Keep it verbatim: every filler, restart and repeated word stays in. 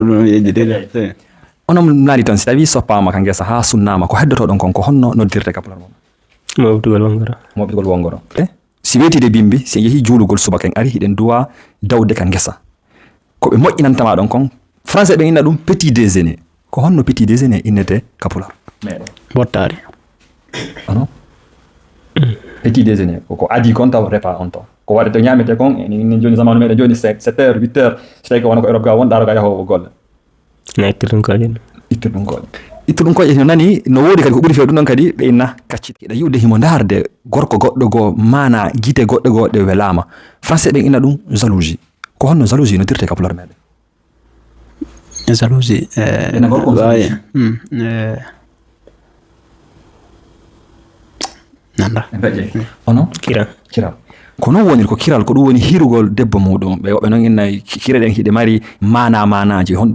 Ɗum yeƴƴi ɗiɗi. Onon mlaadi tan, si tawii soppaama ka ngesa haa sunnaama, ko heddoto ɗon kon, ko honno noddirte ka pular mon? Mooɓtugol wongoro. Mooɓtugol wongoro. E si weetiide bimbi, si en yehii juulugol subaka, en ari hiɗen duwa dawde ka ngesa. Ko ɓe moƴƴinanta ma ɗon kon, français ɓen inna ɗum petit déjeuner. Ko honno petit déjeuner innete ka pular? Meɗen. Bottaari. Ano? Petit déjeuner, ko, ko adi kon taw repas on taw. Ko waɗete ñaamete kon, enen jooni zamanu meɗen jooni sept heures, huit heures. So tawi ko wona ko Europe ga won, ɗaaro ga yahoowo golle. Na ittir ɗum kooƴe. Ittir ɗum kooƴe. Ittir ɗum kooƴe, no nani, no woodi kadi ko ɓuri feewde ɗum ɗon kadi, ɓe inna kacci. Hiɗa yi'ude himo ndaarde gorko goɗɗo goo, maana gite goɗɗo goo ɗe welaama. Français ɓen inna ɗum jalousie. Ko honno jalousie noddirte ka pular meɗen? Jalousie, eh, Ena gorko on waawi, jalousie. Mm, eh, nanda. E mbeƴƴe. Ono? Kiral. Kiral. Ko non woniri ko kiral, ko ɗum woni hirugol debbo muɗum. Ɓe woɓɓe non inna ki-, kire ɗen hiɗe mari maana, maanaaji. Hon-,